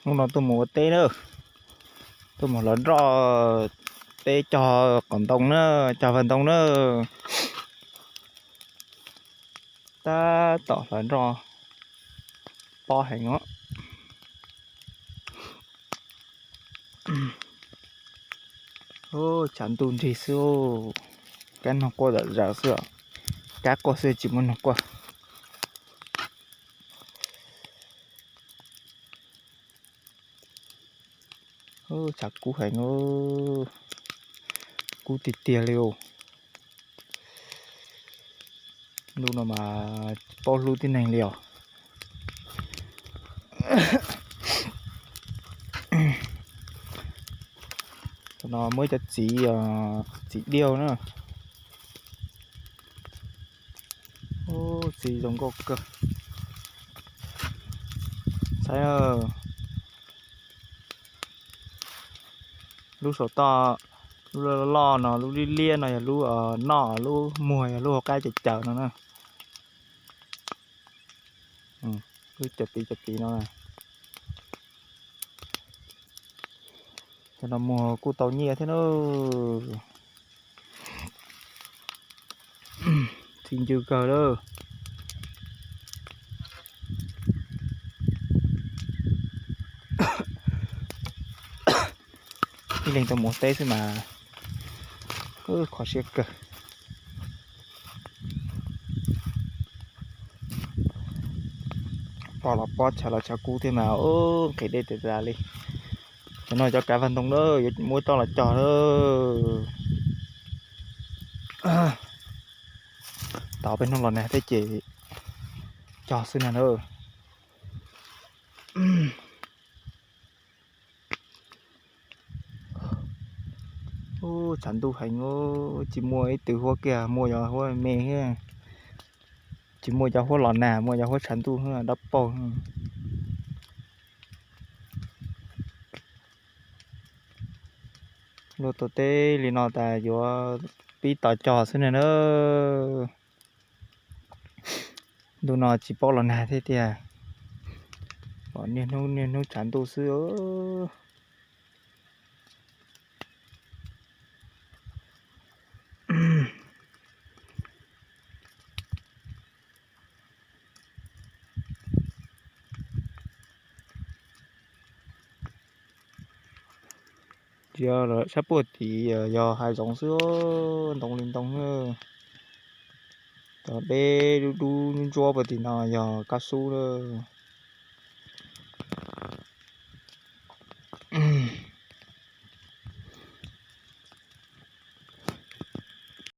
Hnub no tuaj mus ua teb na, tuaj mus hlawv nroj teb cog qos ntoo na, cog vag ntoo na. Tab tom hlawv nroj pob heev os. Tshav ntuj nrig xwb, kab noog quaj zom zaws xwb, kab quaj xwb tsis muaj noog quaj. Tshav kub heev, kub tiag tiag li os. Ntuj no mas tsis paub hlub tib neeg li os. Tam no muaj ib cov txiv, txiv diaj na. Txiv zoo nkauj kawg. Saib, lub saum toj, lub loj loj no, lub liab liab no yog lub noj, lub muag yog lub hauv qab caws caws no na. Lub cov tiv cov tiv no. Cov no muag kuj tau nyiaj thiab na. Txiv ncw kawg lawm. Ib leeg tuaj mus teb xwb mas kho siab kawg. Pom los pob, tshav los tshav kub thiab mas nqhis dej tas tas li. Cov no cov kav vag ntoo na, yuav muab coj los cog lawm. Tos peb hnub los nag thiab ces cog xwb na na. Tshav ntuj heev, tsis muaj ib tug huab kiag, muaj cov huab me thiab, tsis muaj cov huab los nag, muaj cov huab tshav ntuj dawb paug. Luag tuaj teb li no tas yuav pib tos cog xwb na na. Ntuj no tsis paub los nag thiab tiag, pom niaj hnub niaj hnub tshav ntuj xwb. Tsis yog, sab puag tim yog hav zoov xwb, ntoo li ntoo. Cov deb dub dub ntsuab puag tim no yog kab sub lawm.